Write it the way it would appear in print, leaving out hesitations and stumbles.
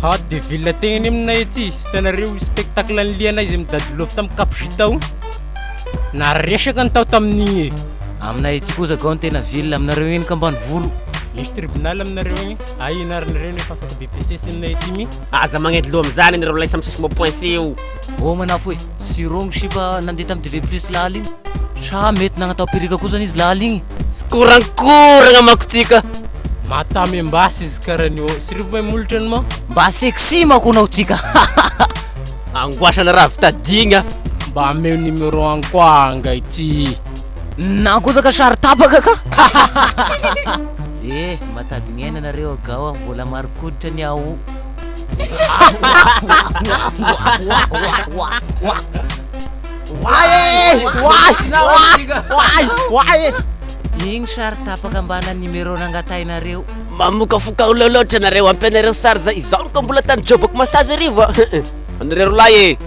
Ha de ville tegna anie aminay aty, sy hitanareo spectacle an'i Liana izy amin'ny Daddy Love tamin'ny Cap J tao. Naresaka ny tao tamin'igny e. Aminay aty koa zagao ny tena ville, aminareo eny ka ambanivolo. Misy tribunal aminareo agny, ay ianaranareo nefa afaka BEPC sy aminay aty mi. Aza magnendy loha amizany nareo lay samy sisy mot poince io. Ô manafo e, sy rogny sipa nandeha tamin'ny TV plus laly igny, sa mety nagnatao perruque koa zany izy laly igny? Tsy korankoragna manko ty ka. Matamy ambasy izy karan'io, sy rivo mahay molotra ny ma. Mba sexy manko anao ty ka. Angoasana ravitadigna. Mba ameo numéro any koa angay ty. Nankozaka sary tapaka ka. Eh, matadiny aina nareo agao a, mbola marikoditra ny ao. Igny sary tapaka mbana numéro nangatahinareo. Mamokafoka olona loatra nareo, ampianareo sary zay, izaho ka mbola tany jobako massage arivo a. Anareo rolahy e.